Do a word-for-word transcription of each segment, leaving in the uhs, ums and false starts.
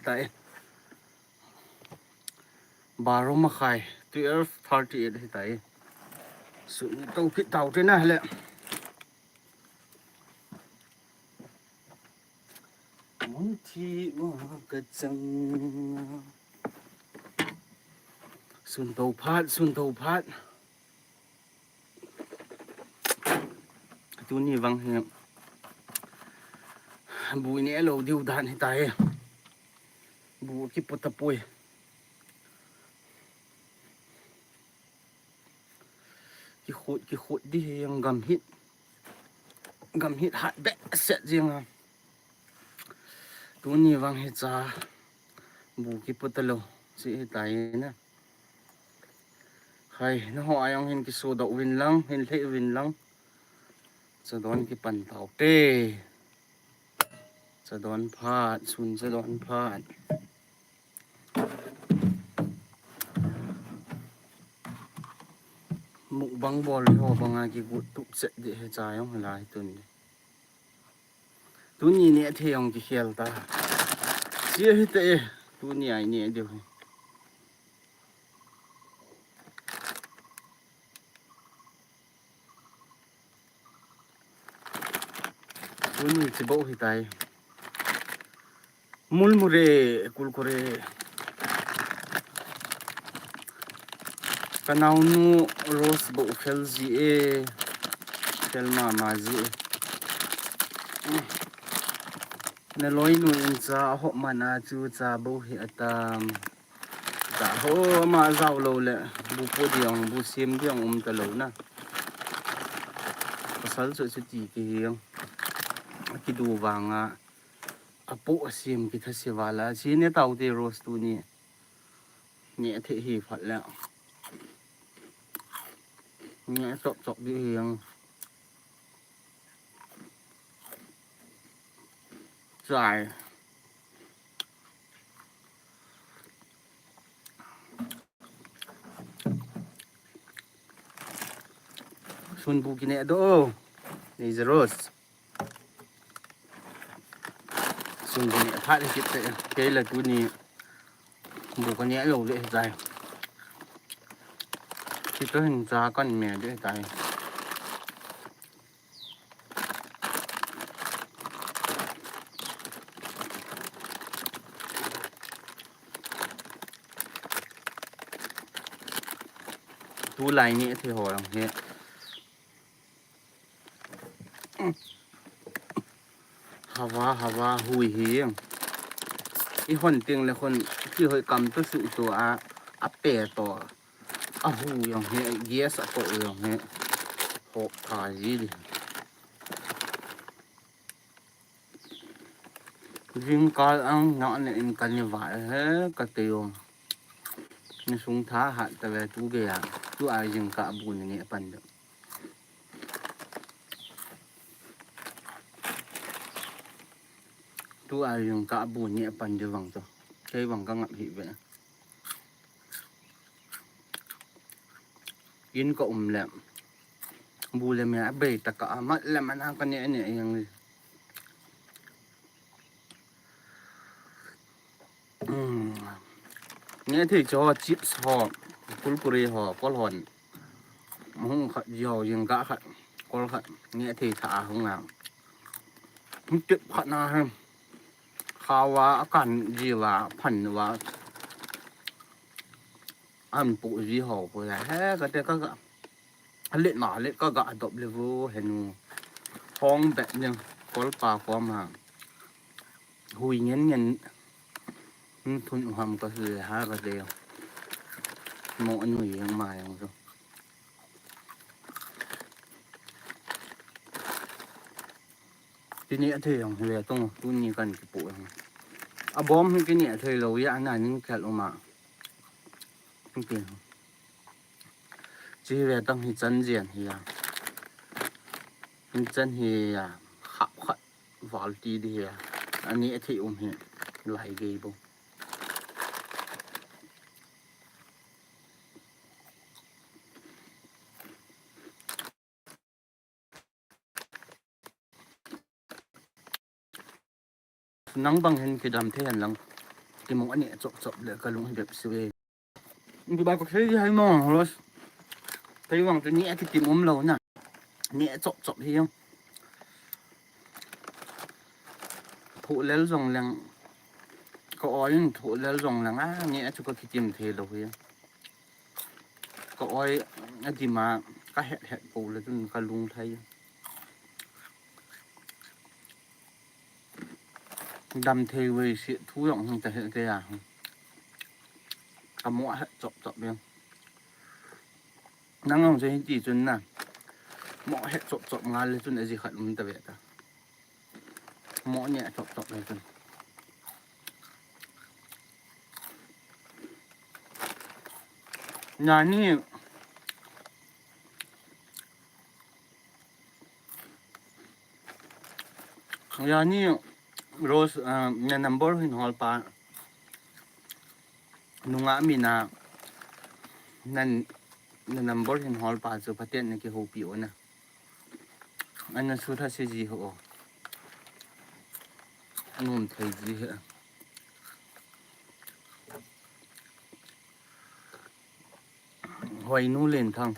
tai. Baro makhai, twelve thirty eight hi tai. Sun to phit tau te na le. Mun thi wa ka chang. Sun to phat, sun to phat. Tuni vang hi bu neh lou diu dan hi tai. Bu kiput tapoi. Kikhut, kikhut di hi ang gam hit. Gam hit hat behseh jing a. Tuni vang hi cha bu kiput talou. Chi hi tai na. Hai, na ho ayong hin kiso dok vin lang, hin lheh vin lang. Cha don kipan tau te. Cha don phat, sun cha don phat. Mukbang bol ho banga kigut tup chet di he cha ayong lai tun. Tuni neh thei jong kikhel ta. Sia hi te, tuni ai neh diu. Tuni chi bou hi tai. Murmure, kurkure. Ka naonu Rose bou fel ji e. Fel mama ji e. Na loinu in cha hop man a chu cha bou hi atam. Cha ho ama jao lou le bu po diang, bu sim diang um talou na. Pasal chu chu ti ki hiang. Kidu vanga. Apo asim kitha se vala. Chi neh tau te Rose tuni. Neh thei hi phat le. Neh chok chok di hiang. Chai. Sun bu kineh do. Nei Rose. Sun bu neh phat kit te. Kei la tuni bu ka neh lou le tai. Kito hin cha kan me de tai. Tulai neh thei ho lang he. Hava, hava, hui hi. I hon ting le hon, ki hoi kam to su to a, a pe to. A hu jong he, gas a to jong he. Hop tha ji di. Jingkah ang na ne in ka ni va he, ka te jong. Ni sung tha hat ta ve tu ge ya. Tu a jingkah bu ni nge pan de. Tu a jingkah bu ni pan de vang to. Kei vang ka ngap hi ve. In ka um le. Bu le me a bei ta ka a mat le mana ka ne ne yang. Hmm. Nge thei cho chips ho, kurkure ho, kol hon. Hung khat jo jingkah khat, kol khat. Nge thei tha hung a. Hung tip khat na ha. Khawa akan jiwa, phan wa. An pu ji ho ko ya he ka te ka ga. A let na let ka ga dop le vu he nu. Hong bet ne kol pa ko ma. Hui ngen ngen. Thun u ham ka su ha ka te. Mo anu yang ma yang so. Kini a thei jong hi ve tong, tuni kan kipu jong. A bom hi kini a thei lou ya, ana ning khel uma. Kiti. Chi ve tang hi chan jian hi ya. Hi chan hi ya. Khap khat val ti di hi ya. Ani a thei um hi. Lai gei bo. Nang bang hin kidam thei hen lang. Kimo aneh chop chop le kalung hi bep seh e. Dubai ko sei hai mo, Rose. Kei vang chu neh kitim umlou na. Neh chop chop hi jong. Thoh lel jong leng. Ka oi in thoh lel jong leng a, neh chu kakitim thei lou hi. Ka oi adim a, kahet het pou le chun kalung thei. Dam thei vei seh thu jong hung ta he kei a. Kamo ahet chop chop e. Nang jong chu hiti chun na. Mo ahet chop chop ngal le chun aji khat um ta ve ta. Mo neh chop chop le chun. Jani, jani Rose, ah, na number hin hol pa. Nungah min a na, na number hin hol pa chu phaten na kihoupi u na. Ana sutha se ji ho. Anom thei ji he. Hoinu Lenthang.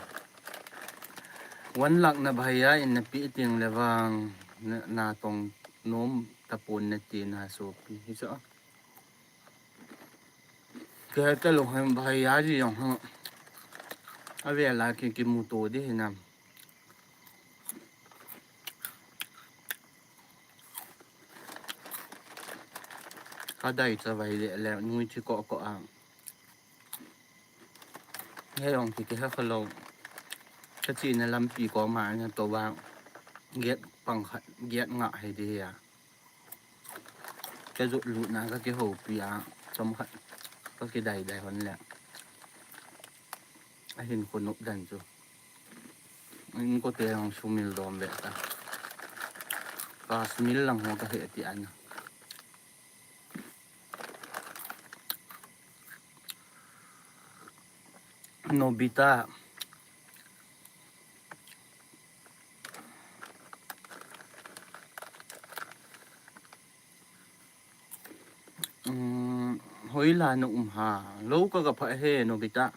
One lakh na bhaiya in na pe ting le vang na, natong nom tapon nati na sopi. Hi chu. Kei ta lou ham bhaiya ji jong ha. Avel a ki, kimuto di hinam. Kadai chavai le le nui thi ko ko a. He jong ki, kihe khalou. Kachena lampi koma na to vang. Gate pang khat, gate nga hi di a. Kajot lutna kakihoupi a, chomkhat kakidai dai hon le. Ahin ko nop dan chu. Inkote jong sumil dom ve ta. Ka sumil lang ho kahe ti ana. Nobita. Um, hoila na um ham. Lou ka, ka pha he, Nobita.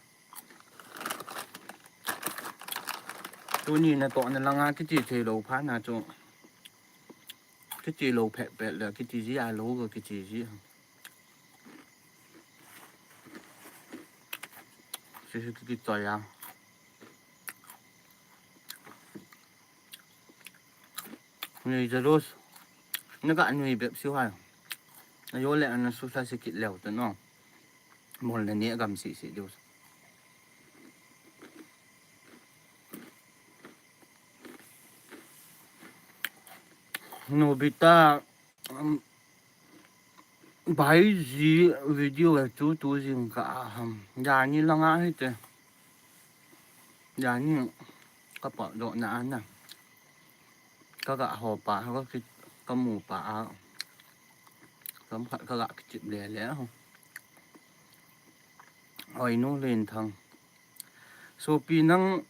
Tuni natohna langa kiti thei lou phat na chu. Kiti lou phet phet le, kiti ji a lou ka kiti ji. Sisi kiti choi a. Nui jalus. Naga nui bep siu hai. Ajo le ana sutha se kit leu ta no. Mol na ne gam sisi diu. Nobita, um, Bhai ji video a chu tu jing ka a ham. Jani langa hite. Jani ka pa do na ana. Ka ga ho pa, ka ki, ka mu pa a. Kam khat ka ga kichip le le ho. Oi nu len thang. Sopi nang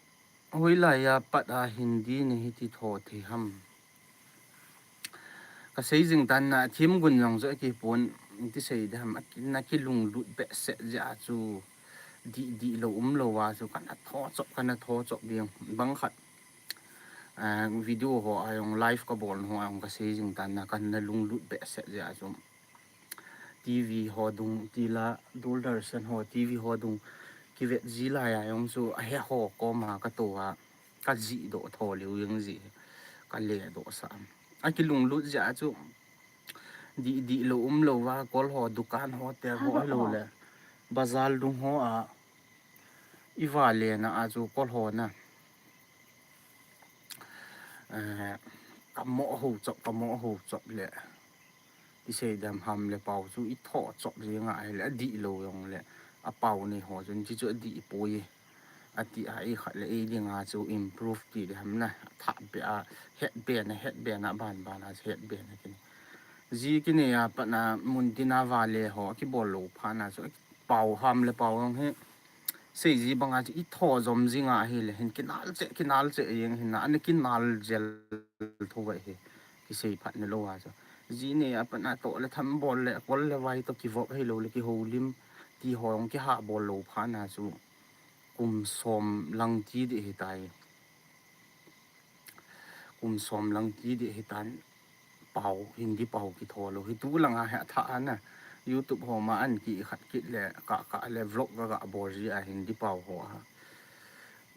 hoilai a pat a Hindi na hiti tho thei ham. Ka sei jing tan na thim gun jong jo ki pon ti sei de ham, na kilunglut behseh jeh a chu di, di lou um lou a chu kana tho chop, kana tho chop ding bang khat. Ah, video ho a jong live ka bol ho a jong ka sei jing tan na kana lunglut behseh jeh a chu. T V ho dung, tila Doordarshan ho, T V ho dung, kivet ji lai a jong chu, ahe ho koma ka to a, ka jih doh tho leu jeng ji, ka le doh sa. A kilunglut jeh a chu, di, di lou um lou va, kol ho, dukan ho, te ho, lou le, bazar dung ho a, i va le na a chu, kol ho na. Eh, ka mo ho chop, ka mo ho chop le. Ti sei dem ham le pau chu i tho chop jing a le, a di lou jong le. A pau nei ho chun chi chu a di poi. A ti a i khat le i ding a chu improve ti de ham na. Tha be a, het be na, het be na, ban ban a, het be na kini. Ji kini a pat na mun tin a va le ho, ki bol lou phat na chu, pau ham le pau jong he. Sei ji bang a chu i tho jom jing a hi le, hin kinal che, kinal che jeng hin na, ana kinal jel tho vai hi. Ki sei phat na lou a chu. Ji nei a pat a toh le tham bol le kol le vai toh kivop hilou le kihoulim ti ho jong kiha bol lou phat na chu kum som lang ti ding hitai. Kum som lang ti ding hitan, pau, Hindi pau kitho lou. Hi tu langa hi atha ana. YouTube ho ma an kikhat kit le ka, ka le vlog ka, ka bol ji a Hindi pau ho a.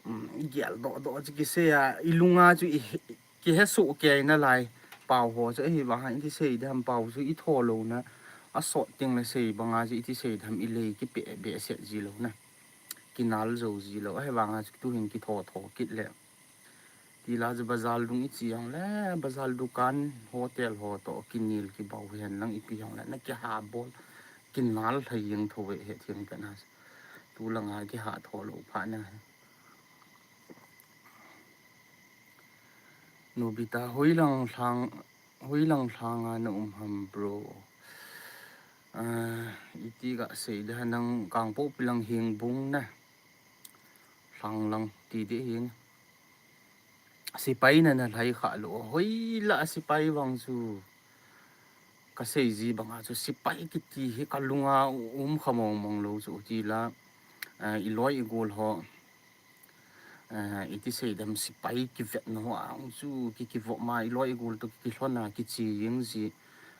Um, gel doh doh chu kisei a, i lunga chu i, kihe soh kei nalai. Pau ho chu ahivang a iti sei ding ham, pau chu i tho lou na. A sot teng le sei banga chu iti sei ding ham, i lei kipe behseh ji lou na. Kinal jou ji lou. Ahivang a chu tu hin kitho tho kit le. Ti la chu bazar lung i chi jong le, bazar dukan, hotel ho toh kinil kibau hen lang ipi jong le, na kiha bol, kinal lhai jeng tho ve he thing ka na. Tu langa kiha tho lou phat na. Nobita, hoilang lhang, hoilang lhanga na um ham, bro? Ah, iti ga sei ding ham, nang Kangpokpi lang Hengbung na. Lhang lang ti ding hin. Sipai na na lhai kha lou. Hoilah a sipai vang chu. Ka sei ji banga chu sipai kiti hi ka lunga um kha mong mong lou chu ti la. Ah, i loi i gol ho. Ah, iti sei ding ham, sipai kivetna ho a chu ki, kivop ma, i loi i gol toh ki, kilhon a kichi jeng ji.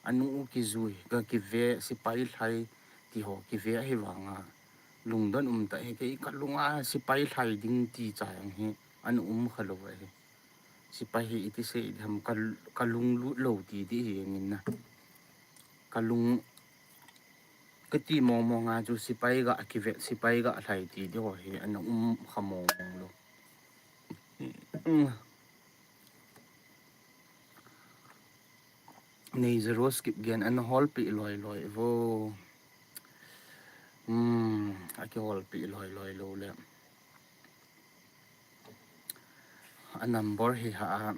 Anu u kijui ka kive, sipai lhai ti ho kive ahivang a. Lungdon um ta hi, kei ka lunga sipai lhai ding ti cha jong hi ana um kha lou ahi. Sipai hi iti sei ding ham, ka, ka lunglut lou ti ding hi jeng in na. Ka lung, kati mong mong a chu sipai ga kive, sipai ga lhai ti ding ho hi ana um kha mong mong lou. Um. Nei zero skip gen ana holpi loi loi vo. Hmm, a kiholpi loi loi lou le. A number hi ha a,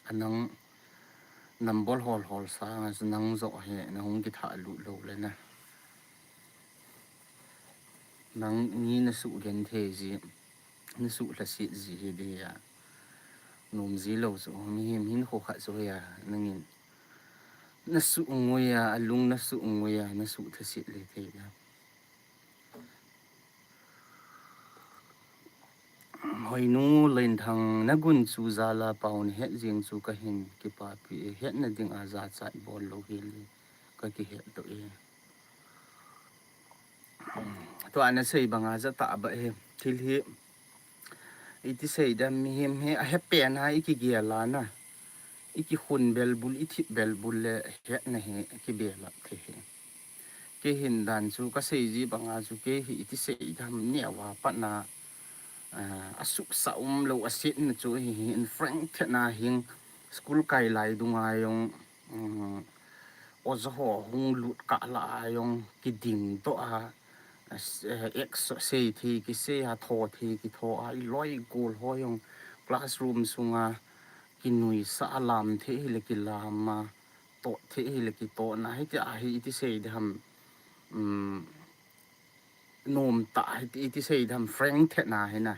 a nang number hol hol sanga chu nang joh hi na hung kitha lut lou le na. Nang ni na suh gen thei ji, na suh lhasit ji hi ding a. Nom ji lou chu, mihem hin kho khat chu hi a, nangin. Na suh ngui a, a lung na suh ngui a, na suh lhasit le thei na. Hoinu Lenthang, na gun chu jal a pau na het jeng chu ka hin kipapi e, hetna ding a jachat bol lou hel e, ka kihet doh e. Tua na sei banga ja ta ba he, thil hi, iti sei ding ham, mihem hi, a he pen a i kigel a na, i kikhun belbul, i thip belbul le hetna hi kibelap thei hi. Kei hin dan chu ka sei ji banga chu kei hi iti sei ding ham, neo a pat na, ah, a suksa um lou a setna chu hi, hi in frank thet na hing school kai lai dunga jong, um, oja ho hung lut kah lah a jong kiding doh a, eh, exercise thei kisei a, tho thei kitho a, i loi gol ho jong classroom sunga kinuisah a, lam thei hile kilam a, tot thei hile kitoh na, hiti a hi iti sei ding ham, um, nom ta, hiti, iti sei ding ham, frank thet na hi na,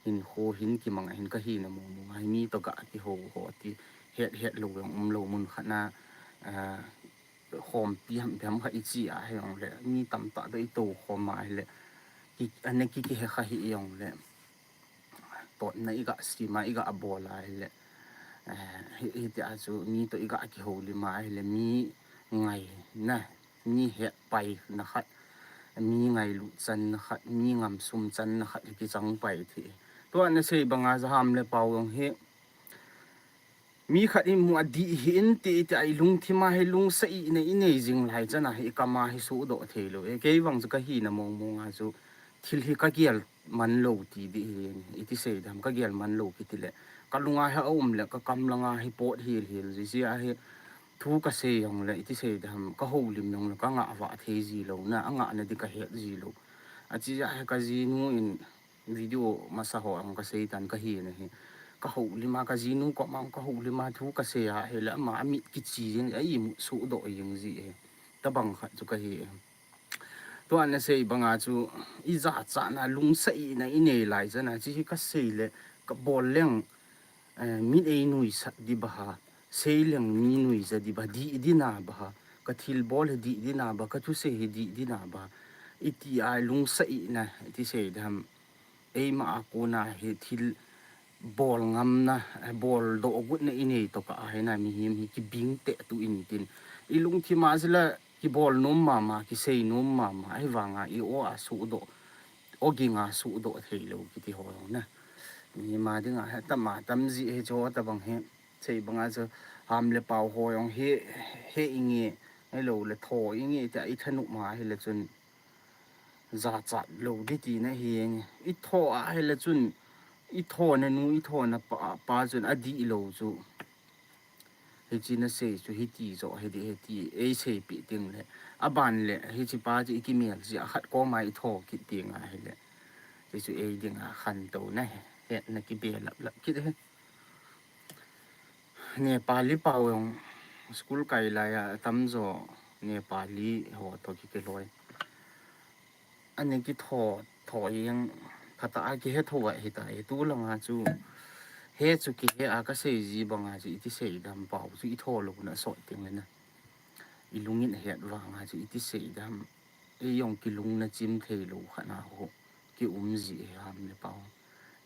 hinkho hin kimang a hin ka hina mong mong a hi, mi toh ga kihou ho ti, het het lou jong um lou mun khat na, ah, khompi ham, ham kha i chi a hi jong le, mi tamtah toh i tou khom a hi le, ki, ana ki, kihe kha hi jong le, totna i ga sim a, i ga bol a hi le, eh, hi, hiti a chu mi toh i ga kihoulim a hi le, mi ngai na, mi het pai na khat, mi ngailut chan na khat, mi ngam sum chan na khat hi kichang pai thei. Tua na sei banga ja ham le pau jong hi, mi khat i mu a dih hi in ti, ti a i lungthim a hi lungsa i nei, i nei jing lai chan a hi i kam a hi suhdoh thei lou. E, kei vang chu ka hina mong mong a chu thil hi ka gel man lou ti ding hi, iti sei ding ham, ka gel man lou kiti le. Ka lunga hi a um le, ka kam langa hi pot hil hil ji ji a hi thu ka sei jong le, iti sei ding ham, ka houlim jong le, ka ngah vah thei ji lou na, a ngahna ding ka het ji lou. A chi a hi ka jinu in, video masa ho ang ka sei tan ka hina hi. Ka houlim a, ka jinu kom a ka houlim a thu ka sei a hi le, ama a mit kichi jing, a imut suhdoh jing ji hi. Tabang khat chu ka hi. Tua na sei banga chu i jachat na, lungsa i na i nei lai chan a, chi hi ka sei le, ka bol leng, eh, min ei nuisat ding ba ha. seileng mi nuija di ba, di dina ba, ka thilbol hi di dina ba, ka thusei hi di dina ba, iti a lungsa ina, iti sei dam, eima a kona hi thil bol ngamna, eh, bol doh gutna i nei tokah a hina mihem hi kibing teh tu in tin. I lungthim a jila kibol nom mama, kisei nom mama, ahivanga i o a suhdoh, o ging a suhdoh thei lou kiti ho jong na. Mihem a dinga hi tam a tam ji hi chu tabang hi. Sei banga chu ham le pau ho jong hi, he inge, helou le tho inge, tia i thanop ma hile chun jachat lou di tina hi nge. I tho a hile chun, i thona nu, i thona pa, pa chun a di lou chu. Hichi na sei chu hiti jo, hiti, hiti, ei seipeh ting le. A ban le, hichi pa chu i kimel ji a khat koma i tho kit ting a hile. Hichu ei dinga khantou na hi, hetna kibe lap lap kit hi. Nepali pau jong school kai lai a tamjo Nepali ho toh kikiloi. Ani kitho, tho jeng phatah a kihetho a hitai. Tulanga chu, he chu kihe a kasei ji banga chu iti sei dam pau chu i tho louna sot ting le na. I lungin het vanga chu iti sei dam. Ei jong kilungna chim thei lou khat na ho. Kium ji hi ham le pau.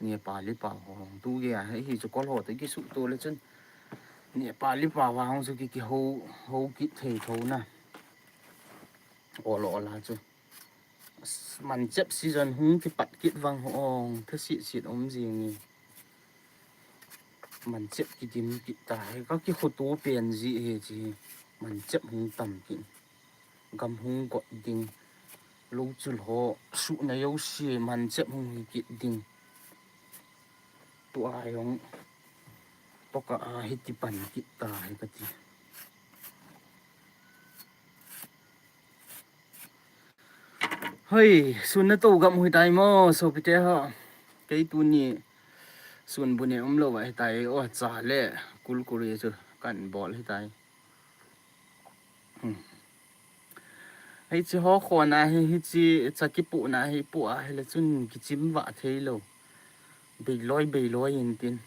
Nepali pau ho. Tu ge a hi chu kol ho te kisuhto le chun. Nepali pau a hung chu ki, kiho, ho kit thei tho na. Ol ol a chu. Manchep season hung kipat kit vang ho ong. Tha sit sit um ji nge. Manchep kidim kit ta hi ka kikhoto pen ji hi chi. Manchep hung tam kit. Gam hung got ding. Lou chul ho suhna jouse manchep hung hi kit ding. Tua jong tokah a hiti pan kit ta hi kati. Hoi, sun nato gam hui tai mo, sopite ho. Kei tuni sun bu ne umlou va hitai, o cha le kurkure chu kan bol hitai. Hmm. Hichi ho khona hi, hichi cha kipuhna hi pu a hile chun kichim va thei lou. Beiloi, beiloi in tin.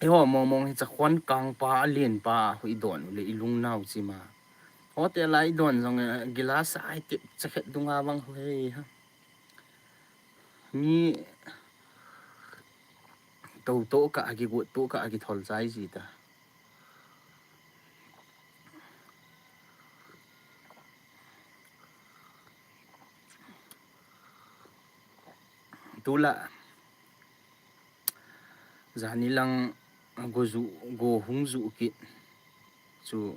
Eiho mong mong hi chakhon kangpa, alen pa, hui don u le i lungnau chima. Hotel a i don jong, eh, gilas a i tep chakhet dunga vang hui ha. Mi to to ka agi gu to ka agi thol chai ji ta. Tula. Jani lang go ju, go hung ju kit. Chu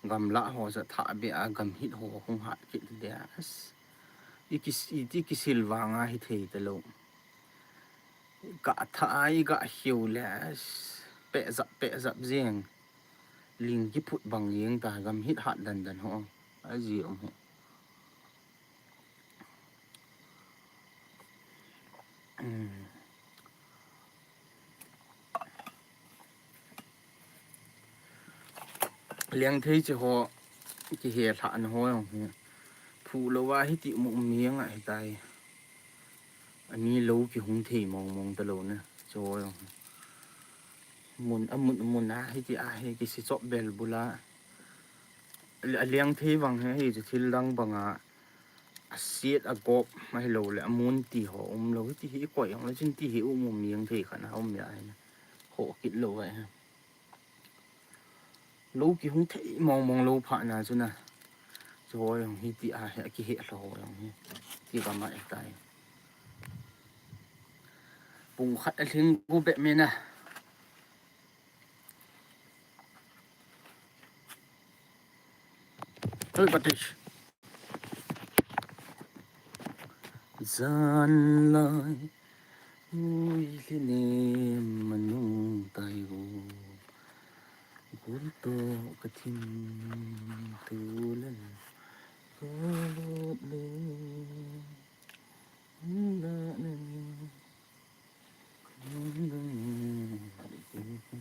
gamla ho ja tha be a gam hit ho hung hat kit de as. I kis, i ti kisil vanga hi thei ta lou. Ka tha ai ka hiu le as. Pe zap, pe zap jeng. Ling kiphut bang jeng ta gam hit hat dan dan ho. Aji um he. Lengthei chi ho, kihe lhahna ho jong hi. Phu lou a hiti mu um jeng a hitai. Ani lou kihung thei mong mong ta lou na. Chi ho jong hi. Mun, amun, mun a hiti a hi kisi chop bel bula. A lengthei vang hi, hi chu thil dang banga. A siat a gop, ahilou le, a mun ti ho um lou, ti hi i koi jong le, chun ti hi um um jeng thei khat na um ya hi. Ho kit lou ai. Lou kihung thei mong mong lou pha na chu na. Chu ho jong hi ti a hi, a kihe lou ho jong hi. Ti ka ma e tai. Pung khat a hling gu be me na. Oi, Batish. Jan lai, ui, hli ne, manu, tai, gu, gur to, ka thim, tu, lal, ko, lo, lo, na, na, na, na, na, na, na.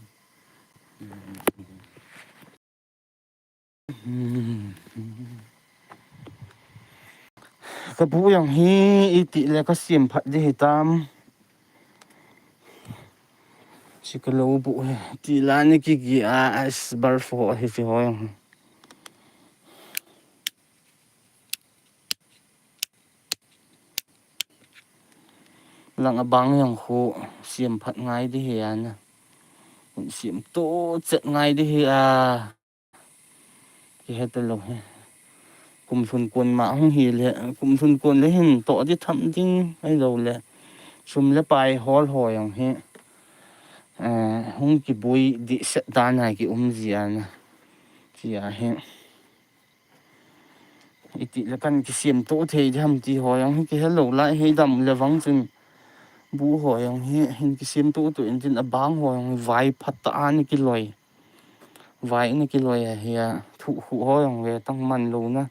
Ka bu jong hi iti le ka siam phat di hitam. Chi ka lo bu he. Ti la ni ki gi a as bar fo he chi ho jong. Lang a bang jong khu siam phat ngai di he a na. Siam to chet ngai di he a. Ki he ta lo he. Kum thun kun ma hung hi le, kum thun kun le hin to di tham ding ai lo le. Sum le pai hol ho jong he. Eh, hung ki bui di set dan a ki um ji a na. Chi a he. Iti le kan ki siam to thei di ham ti ho jong he ki he lo lai he dam le vang chun. Bu ho jong he hin ki siam to to in tin a bang ho jong vai phat ta a ni ki loi. Vai ni ki loi a he a thu khu ho jong ve tang man lo na.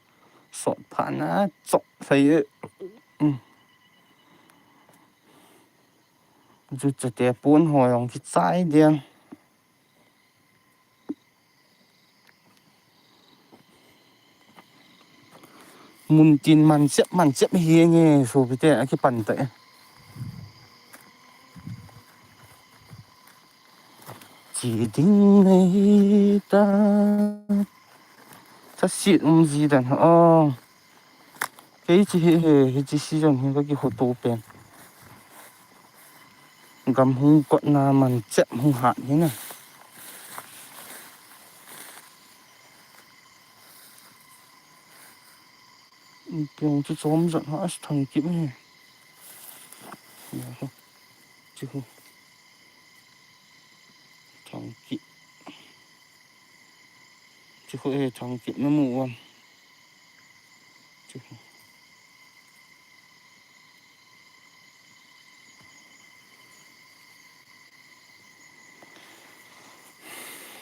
Sot pha na chok sai e. Um. Ju cha te pun ho jong ki chai diang. Mun tin man chep, man chep hi nge sopite a ki pan ta e. Chi ding nei ta. Tha sit um ji dan ho. Kei chi hi he, hi chi season hi ka ki ho to pen. Gam hung kot na man chep hung hat hi na. Piong chu chom jat ha as thang kip he. Chi ho. Thang kip. Chi ho he thang kip na mu wan. Chi ho.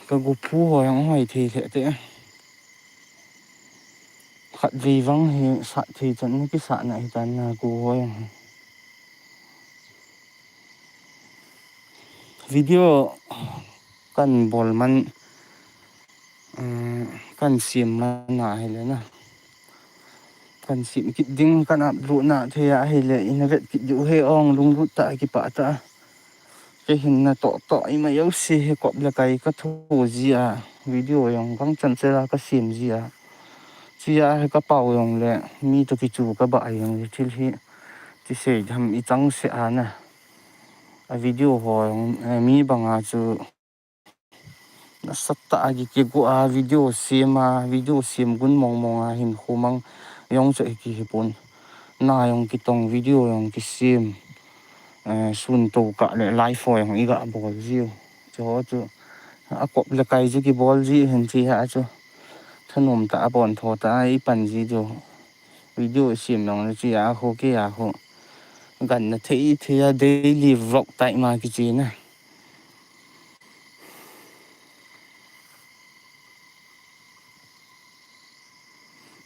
Ka gu phu ho jong hoi thei lheh te. Khat vei vang hi sat thei chan ni ki sat na hi tan na gu ho jong. Video kan bol man, um, kan siam man a hi le na. Kan siam kit ding kan upload na thei a hi le in a vet kit diu he ong lunglut ta ki pa ta. Kei hin na to to i ma yo si he kop le kai ka thu ji a video jong kang chan che la ka siam ji a. Chi a he ka pau jong le mi to ki chu ka ba jong le thil hi ti sei dham i chang se a na. A video ho jong, eh, mi bang a chu nasat ta a ki ki gu a video siam a, video siam gun mong mong a hin khu mang jong chu hi ki hi pun. Na jong ki tong video jong ki siam. Eh, sun to ka le live ho jong i ga bol ji u. Chu ho chu a kop le kai ji ki bol ji hin chi ha chu. Thanom ta a bon tho ta a i pan ji chu. Video siam jong le chi a khu ki a khu. Gan na thei thei a daily vlog tai ma ki chi na.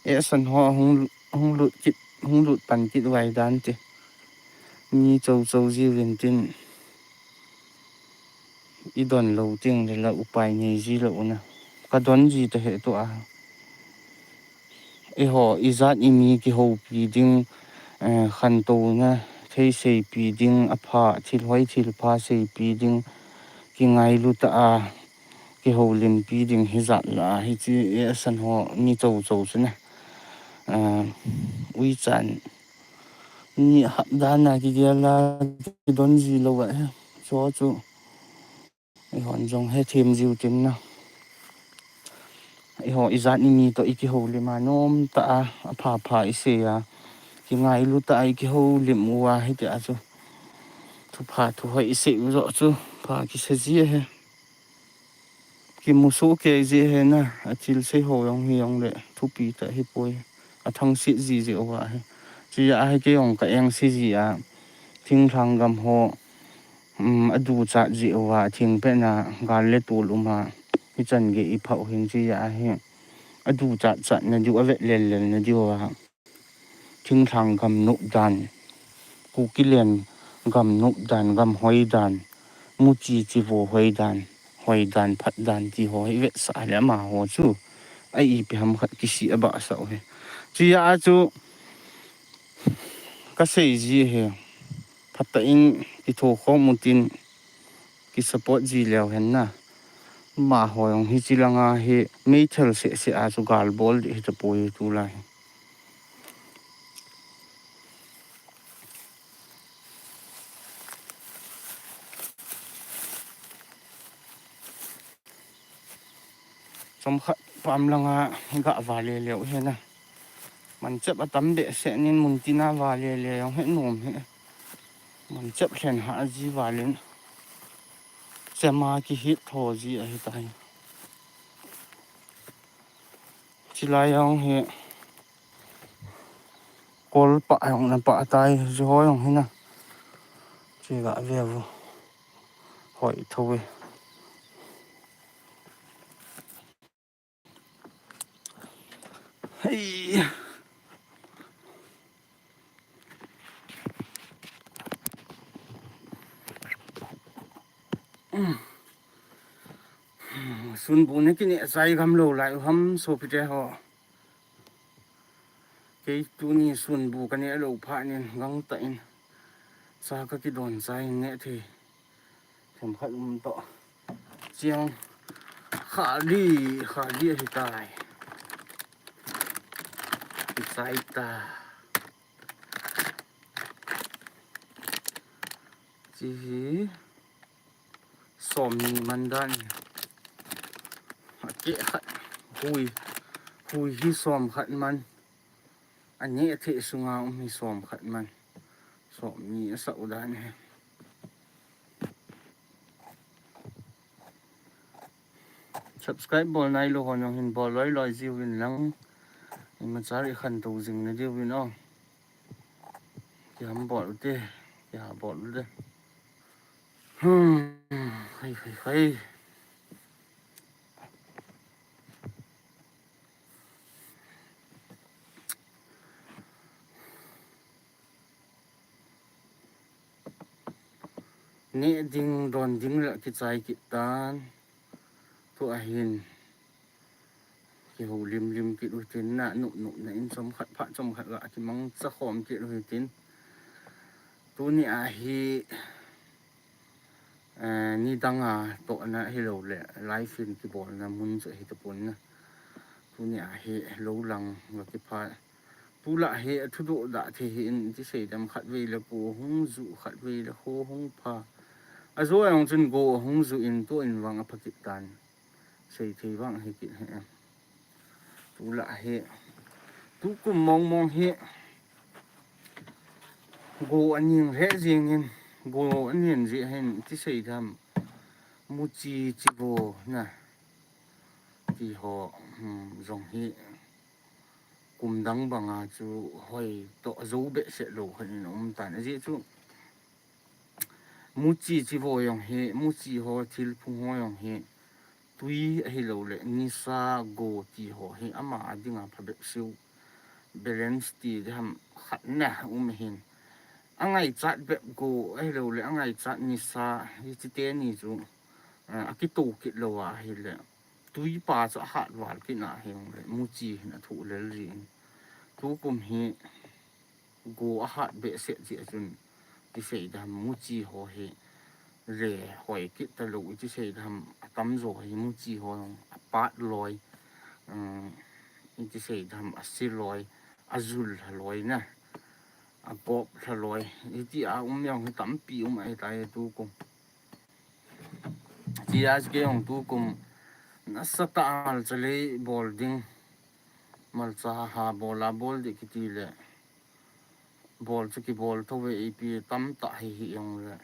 E san ho hung, hung lut kit, hung lut pan kit vai dan ti. Ni chou chou ji vin tin. I don lo ting le la upai nei ji lo na. Ka don ji ta he tu a. Eiho, i jat i mi kihoupi ding, eh, khantouna thei seipi ding, a pha, thil hoi thil pha seipi ding, kingailu ta a, kihoulimpi ding hi jat la, hi chi e a san ho mi chou chou chu na. Eh, ui chan, ni hap dan a kigel a, kidon ji lo a, chu chu. Eihon jong hethem jiu tin na. Eiho, i jat i mi to i kihoulim a nom ta a, a pha pha i sei a. Kingailu ta a i kihoulim u a hiti a chu. Thupha thu hoi i sei u jo chu. Pha kisa ji he. Kimusu kei ji he na. A thil sei ho jong hi jong le. Thupi ta hi poi. A thangsit ji ji u a he. Chi a he kei jong ka eng si ji a. Thinglhang gam ho. Um, a duchat ji u a, thingpet na gal le tul um a, hichan gei i phah u hin chi a hi. A duchat chat na diu, a vet lel lel na diu a. Thinglhang gam nop dan, Kukiland gam nop dan, gam hoi dan, muchi chi vo hoi dan, hoi dan, phat dan ti ho hi vetsah le ama ho chu. A ipi ham khat kisih a bahsah u hi. Chi a chu ka sei ji hi. Phat ta in kitho khom u tin. ki support ji leu hen na. Amaho jong hiche langa hi meithal seh seh a chu gal bol ding hitapoi tulai hi. Chomkhat pam langa ga vale leu hi na. Manchep atam behseh nin muntina vale le jong hi nom hi. Manchep lhen ha ji valin. Chema kihit tho ji ahitai. Chilai jong hi. Kol pah jong na pah tai, ji ho jong hi na. Chi ga ve vu. Hoi tho ve. Hei. Sunbu na kineh chai gam lou lai u ham sopite ho. Kei tuni sunbu kaneh lou phat nin gangtah in. Cha kakidon chai in neh thei. Themkhat um toh. Chiang khali, khali ahitai. Kichai ta. Chi hi somni man dan hi. Akeh khat hui, hui hi somkhat man. Aneh thei sunga um hi somkhat man. Somni asah u dan hi. Subscribe bol nailou ho jong hin bol loi loi jiuvin lang. Imacha i khantou jing na diuvin o. Kiham bol ute, kiha bol ute. Hmm, hai, hai, hai. Neh ding, don ding le kichai kit tan. Tua hin. Kihoulim lim kit u hitin na, nup nup na in chomkhat phat chomkhat ga kimangcha khom kit u hitin. Tuni a hi, eh, nidang a tohna hilou le, live in kibolna mun chu hitapon na. Tuni a hi lou lang ga kipha. Tulai hi athudoh dah thei hi in, ti sei dem khatvei le go hung ju, khatvei le kho hung pha. Ajo jong chun go hung ju in, tua in vang apha kit tan. Sei thei vang hi kit hi em. Tulai hi. Tukum mong mong hi. Go aning lheh jing in, go aning jeh hin, ti sei dem. Muchi chivo na. Ti ho, hmm, jong hi. Kum dang banga chu hoi toh jou behseh lou khat in um tan. Ajeh chu muchi chivo jong hi, muchi ho thil phung ho jong hi, tui ahilou le, nisa go ti ho hi, ama a dinga phabep seh u balance ti ding ham khat na um hin. Angaichat bep go ahilou le, angaichat nisa, hiche teni chu, eh, akitou kit lou ahile. Tui pa chu ahat val kit na hi jong le, muchi hin athoh lel jin. Tukum hi go ahat behseh jeh a chun, ti sei dem muchi ho hi le hoi kit talou, ti sei dem atamjo hi muchi ho jong apat loi, um, ti sei dem ase loi, ajul lha loi na, agop lha loi, hiti a um jong hi tampi um ahitai tukum. Ti a chu kei jong tukum nasatah a malcha lei bol ding. Malcha ha bol a bol ding kiti le. Bol chu kibol tho ve ipi tamtah hi hi jong le.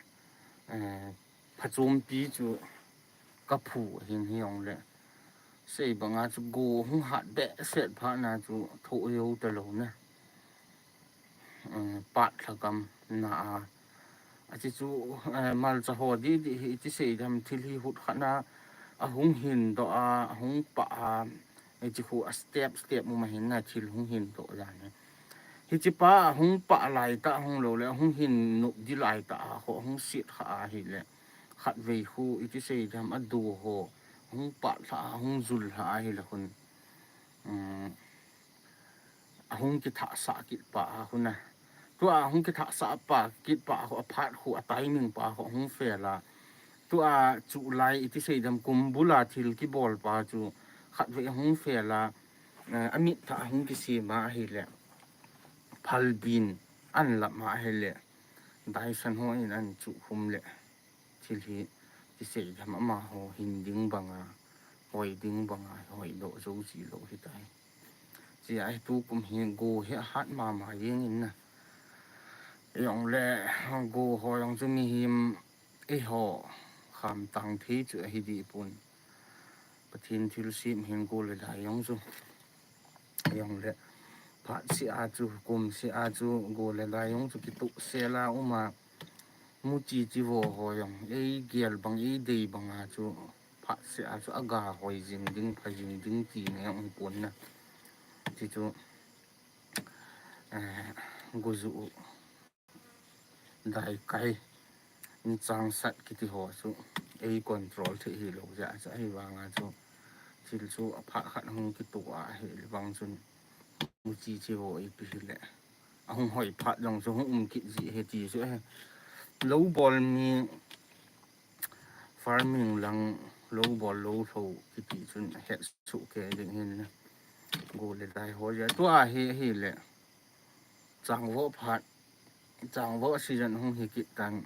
Eh, phachompi chu kaphu hin hi jong le. Sei banga chu go hung hat behseh phat na chu thoh jou talou na. Eh, pat lhagam na a. Achi chu, eh, malcha ho di di hi ti sei dem thil hi hut khat na ahung hin doh a, ahung pah a, eh, chi khu a step step mu ma hin na thil hung hin doh dan hi. Hichi pa ahung pah lai tah ahung lou le, ahung hin nop di lai tah a, ho ahung sit kha ahile. Khatvei khu, iti sei dem adu ho, ahung pah lha, ahung jul lha ahile khun. Um, Ahung kithahsah kit pa a khu na. Tua ahung kithahsah pa kit pa khu aphat khu a timing pa khu ahung fail a. Tua chu lai iti seidam kum bula thil kibol pa chu khatvei hung fel a, eh, amit tha hung kisem a ahile, phalbin an lam a ahile, daisan ho in an chu hum le, thil hi ti seidam amaho hin ding banga, hoi ding banga, hoi doh zo chi lo hitai. Chia hi tukum hi go hi ahat mama jeng in na. Jong le go ho jong chu mihem eiho khamtang thei chu ahi dipon. Pathen thilsem hin go le dai jong chu. Jong le phat seh a chu, kum seh a chu go le dai jong chu kitoh sel a um a. Muchi chi vo ho jong, eigel bang, eidei banga chu phat seh a chu aga hoi jing ding, pha jing ding tina jong hipon na. Ti chu, eh, go ju u, dai kai, ni chang sat kiti ho chu ei control thei hilou jeh a chu ahivanga chu thil chu aphat khat hung kitoh a ahile vang chun muchi chi vo ipi hile, ahung hoi phat jong chu hung um kit ji ahi ti chu ahi. Lou bol mi, farming lang lou bol lou lho kiti chun ahet soh kei ding hin na. Go le dai ho jeh a tua hi, ahile changvo phat, changvo season hung hi kit tan.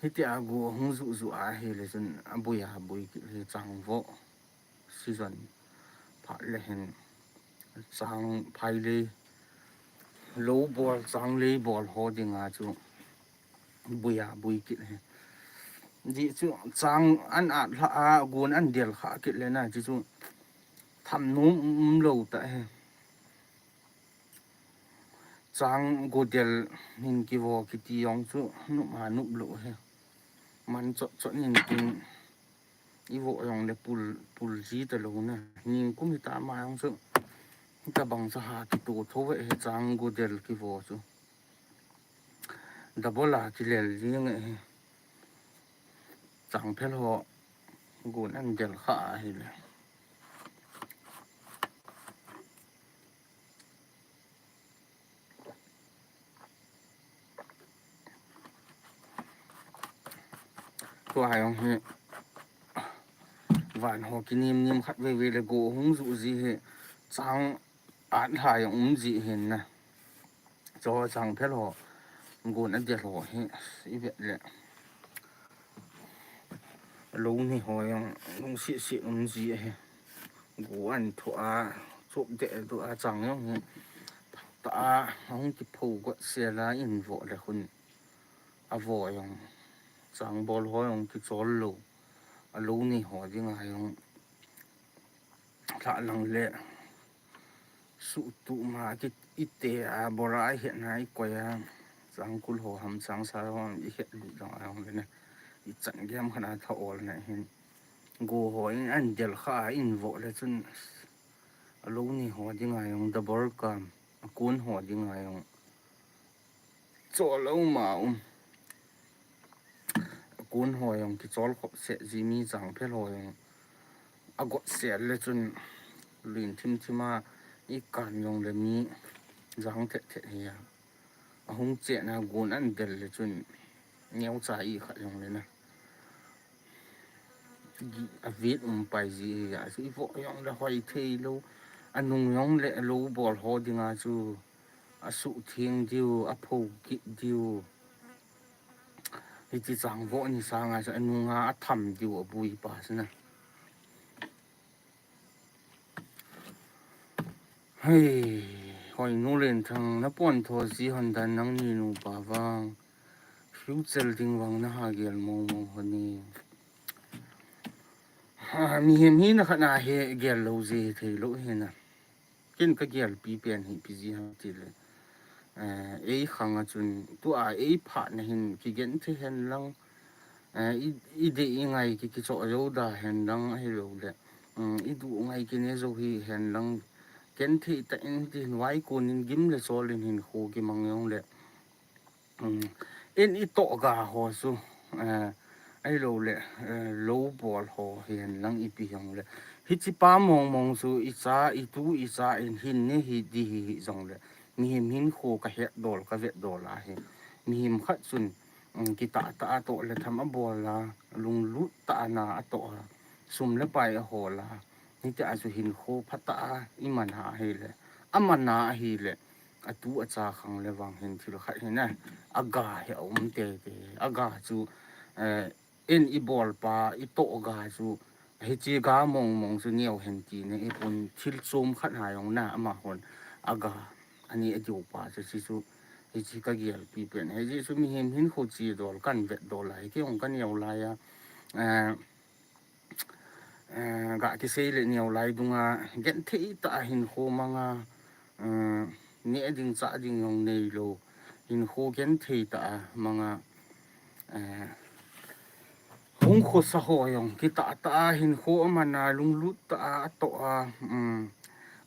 Hitia go hung ju ju ahile chun abui abui kit hi changvo season phat le hin chang phai lei, lou bol chang lei bol ho dinga chu bui abui kit hi. Di chu chang an at lha a, gun an del kha kit le na, chi chu tham nom um lou ta hi. Chang go del hin kivo kiti jong chu nop a nop lou hi. Man chot chot nin tin ivo jong le pul, pul ji ta lou na. Ning kum hita ma jong chu hitabang chu ha kito tho ve hi chang go del kivo chu. Double a kilel jing hi. Changphel ho gun an del kha ahile. Tua jong hi van ho kinim nim khat veve le go hung ju ji hi chang at lha jong um ji hin na. Cho changphel ho gun adel ho hi ivet le lou ni ho jong lungset set um ji ahi. Go an tho a, chop deh tho a chang jong hi ta a, ahung kipho got sel a in vo le khun avo jong chang bol ho jong kichol lou. Alou ni ho dinga jong lha lang le suhtuh ma ki ite a bora ihet na ikoi a changkul ho ham changsal ho ham ihet lut lang a jong le na ichan gem khat a tha ol na hin go ho in an del kha a in vo le chun alou ni ho dinga jong double kam, akun ho dinga jong chol a um a um. Akun ho jong kichol khop seh ji mi changphel ho jong agot sel le chun lin thim thim a ikan jong le mi jang thet thet hi a. Ahung chena gun an del le chun neocha i khat jong le na. Gi-, avet um pai ji hi a, chu ivo jong le hoi thei lou. Anung jong le lou bol ho dinga chu asuh theng diu, apho kit diu. Hiti chang vo ni sanga chu anunga atham diu abui pa chu na. Hei, hoi nu len thang na pon tho ji hon dan nang ni nu pa vang. Future ding vang na ha gel mo mo hon ni. Ha, mihem hi na khat na he gel lou ji thei lou hi na. Ken ka gel pi pen hi pi ji ha ti le. Eh, ei khang a chun, tua ei phat na hin kigen thei hen lang, eh, i, i dei i ngai ki, kichoh jou da hen lang ahi lou le. Um, i duh ngai kine jou hi hen lang, ken thei ta in tin vai kun in gim le chol in hin khu kimang jong le. Um, in i toh ga ho chu, eh, ahi lou le, eh, lou bol ho hi hen lang ipi jong le. Hichi pa mong mong chu i cha, i tu i cha in hin ni hi di hi hi jong le. Mihem hin khu ka het dol, ka vet dol a hi. Mihem khat chun, um, kitah tah a toh le tham abol a, lunglut tah a na atoh a, sum le pai ahol a, hitia chu hinkho phatah a imana ahile, amana ahile, atu acha khang le vang hin thil khat hi na, aga hi aum tete, aga chu, eh, in ibol pa, itoh ga chu, hiche ga mong mong chu neo hen ti ne, ipun thil chom khat ha jong na, amahon, aga, ani adiu pa chu, hichu, hiche kagel pi pen, hiche chu mihem hinkho chi dol, kan vet dol lai, kei jong kaneo lai a, eh, eh, ga kisei le neo lai dunga, genthei tah a hinkho manga, eh, neh ding chah ding jong neilou, hinkho genthei tah a manga, eh, hung khosa ho jong kitah tah a hinkho amana lunglut tah a atoh a, um,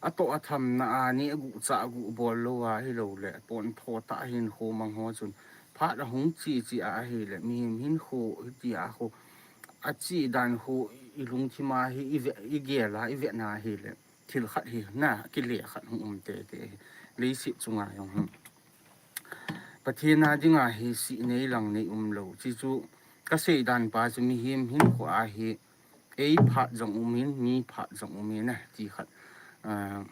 atoh a thamna a neh guh chah guh bol lou a hilou le, pontho tah a hinkho mang ho chun phat ahung chi chi a ahile, mihem hinkho hitia kho, achi dan kho ilungthim a hi ive, igel a ive na ahile, thil khat hi na, kile khat hung um tete hi, leiset chunga jong hi. Pathen a dinga hi sih nei lang nei umlou. Hichu kasei dan pa chu mihem hinkho a hi, ei phat jong umin, mi phat jong umin, eh, ti khat, ah,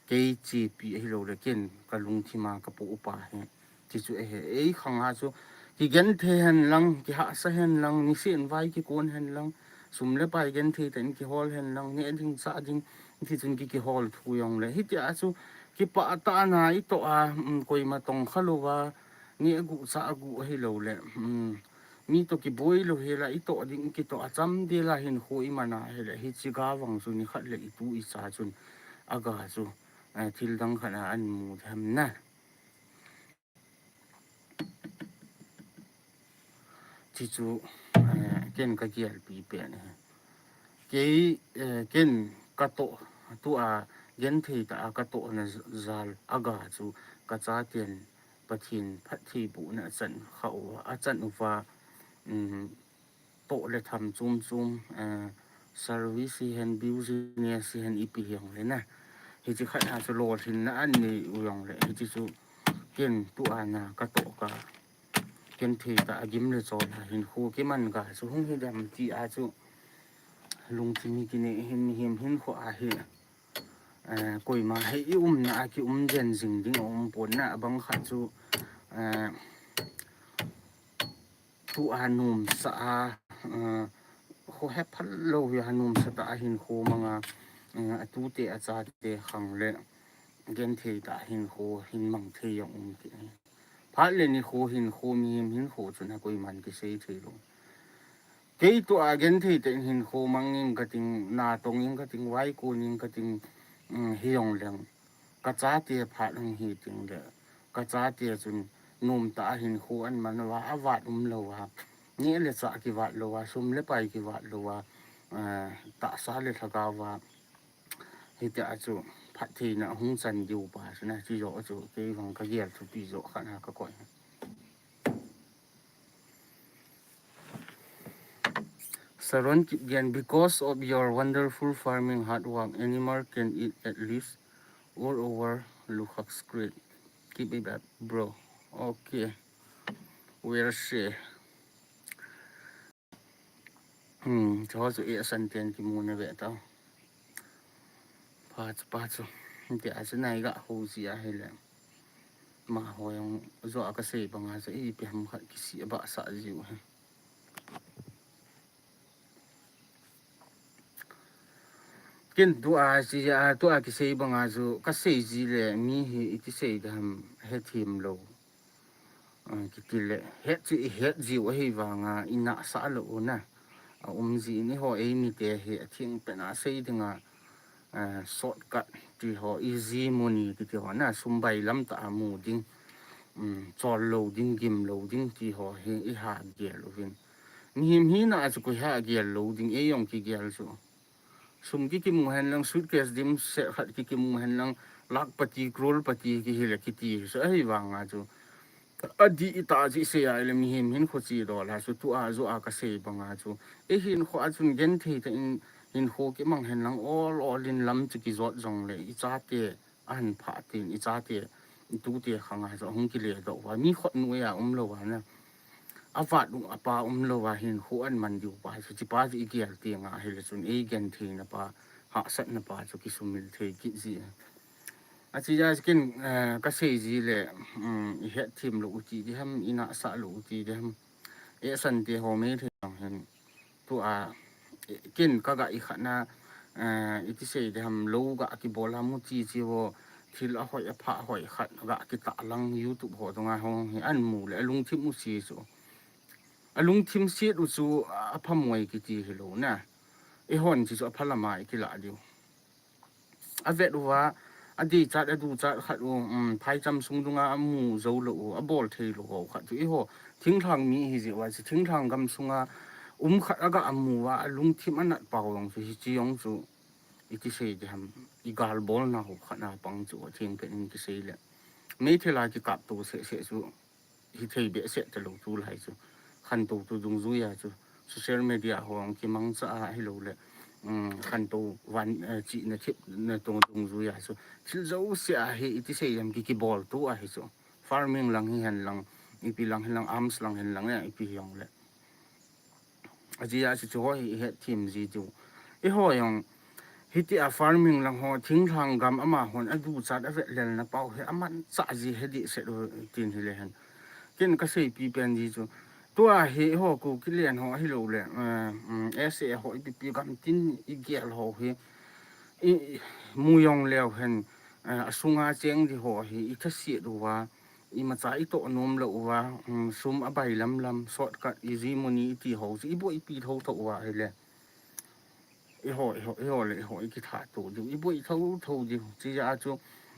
kei chepi ahilou le ken kalungthim a kapoh u pa hi. Hichu ahi, ei khang a chu kigenthei hen lang, kihahsa hen lang, niseh vai kikon hen lang, sum le pai genthei tah in kihol hen lang, neh ding chah ding, hiti chun ki, kihol thu jong le. Hitia chu kipah tah a na itoh a, um, koima tongkha lou a, neh guh chah guh ahilou le, um, mi toh kiboi lou hel a itoh ding, kitoh a cham del a hinkho imana ahile, hiche ga vang chu nikhat le itu icha chun aga chu, eh, thil dang khat a amu dem na. Hichu, eh, ken kagel pi pen ahi. Kei, eh, ken katoh, tua genthei tah a katohna jal aga chu kachaten Pathen phattheibohna achan kha uva, achan uva, um, toh le tham chom chom, eh, service hihen, business hihen, ipi hijong le na, hiche khat a chu lolhinna anei u jong le, hiche chu ken tua na katoh ka, genthei tah a gim le chol a hinkho kiman ga chu hung hi dem ti a chu lungthim hi kinei hin, mihem hinkho a hi, eh, koima hi iumna a kium den jing ding aum pon na, abang khat chu, eh, tua nomsa a, eh, kho hephal lou a nomsa tah a hinkho manga, eh, atute achate khang le genthei tah a hinkho hin mang thei jong um kit. Phat le nikho hinkho, mihem hinkho chun a koiman kisei thei lou. Kei tua genthei tah in hinkho mang ing kating, natong ing kating, vaikon ing kating, um, hijong leng kachate phat hung hi teng le, kachate chun nomtah a hinkho an man uva, avat umlou a, neh le chah kivat lou a, sum le pai kivat lou a, eh, tahsa le lhagao a, hitia chu phattheina hung chan diu pa chu na, hiche joh chu kei vang kagel thupi joh khat a kakoi. Saron Kipgen, because of your wonderful farming hard work, animal can eat at least all over Lukhak Street. Keep it up, bro. Okay. We'll see. Hmm, chu chu e asan ten kimu na ve tau. Pa chu, pa chu. Hitia chu nai ga ho ji ahile. Amaho jong joh a kasei banga chu ipi ham khat kisih a bahsah jiu hi. Ken tua chi a, tua kisei banga chu kasei ji le mi hi iti sei dam hethem lou. Ah, kiti le, het chu ihet jiu ahi vanga, inahsah lou u na. Aum ji in eiho eimite hi atheng pen a sei dinga, ah, shortcut ti ho, easy money kiti ho na, sum bailam tah a mu ding, um, chol lou ding, gim lou ding ti ho hi iha gel uvin. Mihem hina a chu koi ha gel lou ding, ei jong kigel chu. Sum ki kimu hen lang, suitcase dimset khat ki kimu hen lang, lakhpati, crorepati kihi le kiti, so ahi vanga chu. Adih tah a chu isei a ile mihem hinkho chi dol a chu tua joh a kasei banga chu. Eihinkho a chun genthei tah in hinkho kimang hen lang ol ol in lam chu kijot jong le ichate ahin phah tin, ichate, itute khang a chu ahung kile doh uva. Mi khut noiya umlou a na. avat u apa umlou a hin khu an man diu pa chu, hichepa chu igel teng ahile chun eigenthei na pa, hahsatna pa chu kisumil thei kit ji. Achea chu ken, eh, kasei ji le, um, ihet them lou u ti diham, inahsah lou u ti diham. Esan te ho Meitei lang hin. Tua, eh, ken kaga ikhat na, eh, iti sei diham, lou ga kibol a mu chi chi ho, thil ahoi apha hoi khat ga kitah lang YouTube ho dunga ho hi an mu le alungthim u si chu. Alungthim siet u chu, a, aphamoi kiti hilou na. Eihon chi chu apha lama ikilah diu. Avet uva, adichat, aduchat khat u, um, phaicham sung dunga amu jou lou u, abol thei lou ho khat chu eiho, thinglhang mi hi jeh uva, chu thinglhang gam sunga, um khat aga amu uva, alungthim anat pau jong chu, hiche jong chu, iti sei diham, igal bolna ho khat na pang chu, atheng pen in kisei le. Meitei la kikap to seh seh chu, hithei behseh talou tulai chu. Khantou tu dungjuia chu. Social media ho ang kimangcha a hilou le. Um, khantou van, eh, chihna thepna to dungjuia chu. Thil jouse a hi iti sei diham ki kibol to ahi chu. Farming lang hihen lang, ipi lang hihen lang, arms lang hihen lang, eh, ipi hijongle. Ajeh chu chu ho hi ihet them ji diu. Eiho jong, hitia farming lang ho, thinglhang gam amahon aduchat avetlelna pau hi amanchah ji he dehset u tin hile hen. Ken kaseipi pen ji chu. Tua hi eiho Kuki len ho ahilou le, eh, um, S A ho ipi pi gam tin igel ho hi. I, i, mu jong leu hen, eh, asunga cheng di ho hi, ithasiet uva, imacha itoh nom lou uva, um, sum abai lam lam, shortcut, easy money iti ho chu, iboipi thotho uva hile. Eiho, eiho, eiho le, eiho, ikitha to diu, iboi thotho diu, chea chu,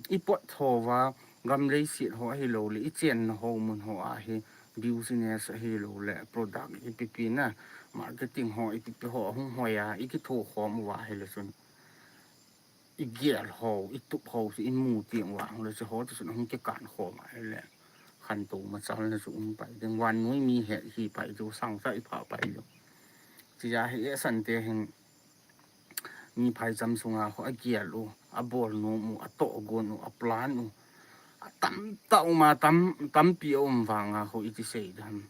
ipot tho uva, gam leiset ho ahilou le, ichenna ho mun ho a hi, business ahilou le, product ipi pi na, marketing ho, ipi pi ho, ahung hoi a, ikitho khom uva hile chun. Igel ho, itup ho, chu imu teng uva, le chu ho, chu chun ahung kikan khom a, le. Khantou machalna chu um pai ding, vannoi mi he, hi pai chu, sangtah ipha pai chu. Chea hi esan te hin, mi phaicham sunga ho, agel u, abol nom u, atoh gon u, aplan u, atam tah u ma, tam, tampi aum vanga ho, iti sei diham.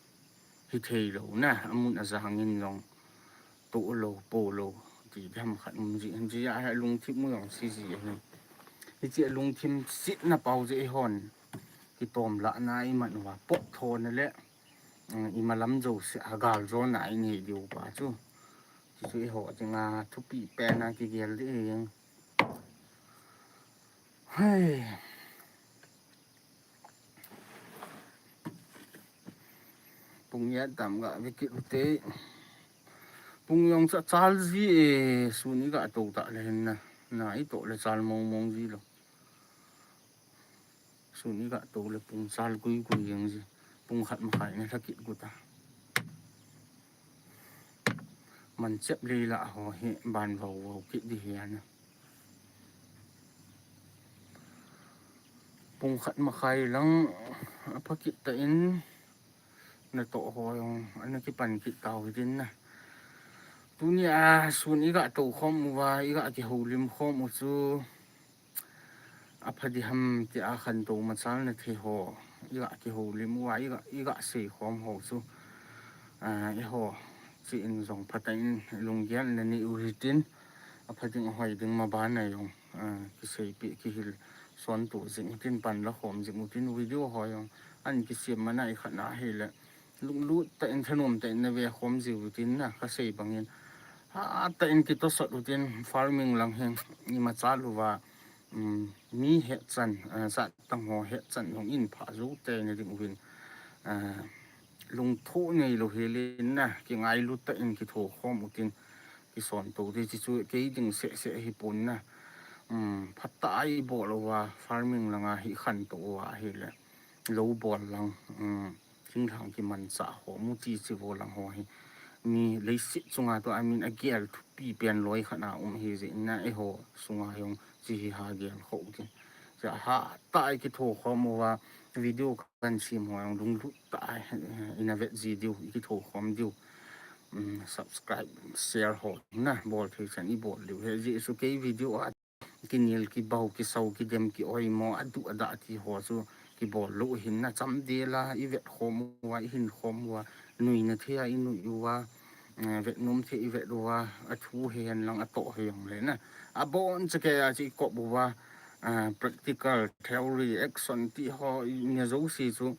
Hithei lou na, amun ajang in jong. Toh lou, po lou, ti diham khat um ji, hin ji a hi alungthim u jong si ji ahi. Hiche alungthim sietna pau chu eihon. Kitom lahna iman uva, pot thona le, um, imalam jouse a galjona inei diu pa chu. Chu chu eiho dinga thupi pen a kigel ding. Hei. Pung iat tam ga ve kit ute. Pung jong cha chal ji e, sun iga to ta le hin na. Na itoh le chal mong mong ji lou. Sun iga to le pung chal gui gui jeng ji. Pung khat makhai na lha kit gu ta. Manchep lei lah ho hi ban vau vau kit di hi ana. Pung khat makhai lang apha kit ta in natoh ho jong ana kipan kit tau hi din na. Tunia sun iga to khom uva, iga kihoulim khom u chu. Apha diham tia khantou machalna thei ho, iga kihoulim uva, iga, iga sei khom ho chu. Ah, eiho, chi in jong phatah in lunggel na nei u hitin, apha ding ahoi ding ma bana jong, ah, kiseipeh kihil son tu jing utin pan la khom jing utin video ho jong, an kisem mana ikhat na hile. Lunglut tah in thanom tah in na ve khom jiu tin na kasei bangin. Hatah in kitosot utin farming lang hin imacha louva, um, mi hetchan, uh, sattang ho hetchan hung in pha jou tei na ding uvin, uh, lungtho neilou helin na kingailut tah in kitho khom utin kison to te chi chu kei ding seh seh hi pon na, um, phatah a ibol uva farming langa hi khantou uva hile. Lou bol lang, um, thinglhang kimanchah ho, mu chi chi vo lang ho hi. Mi leiset chunga tu, I mean, agel thupi pen loi khat na um hi jeh in na eiho sunga jong chi hi ha gel kho u tin. Cha hatah a ikitho khom uva video kan sem ho jong lunglut tah a, eh, ina vet ji diu, ikitho khom diu. Um, subscribe, share ho na bol thei chan ibol diu. Hijeh chu kei video a kinel, kibau, kisau, kidem, ki-oimo, adu, ada ti ho chu kibol lou hin na, chamdel a i vet khom uva, i hin khom uva, nuina thei a i nui uva, eh, vetnom thei i vet uva, a thu hihen lang a toh hijongle na, abon chakei a chu i kop uva, eh, practical, theory, action ti ho i na jouse chu,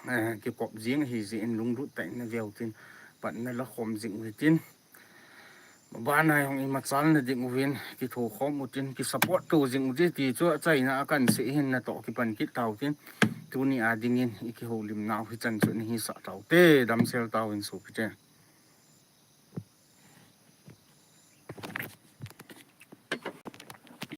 eh, kikop jing ahi jeh in lunglut tah in na veu tin, pan na la khom jing u hitin. Bana jong i machalna ding uvin kitho khom utin, kisupport to jing ute ti chu achaina a kan sei hin, natoh kipan kit tautin. Tuni a dingin i kihoulimnau hichan chu nahisah taute, damsel tauvin sopite.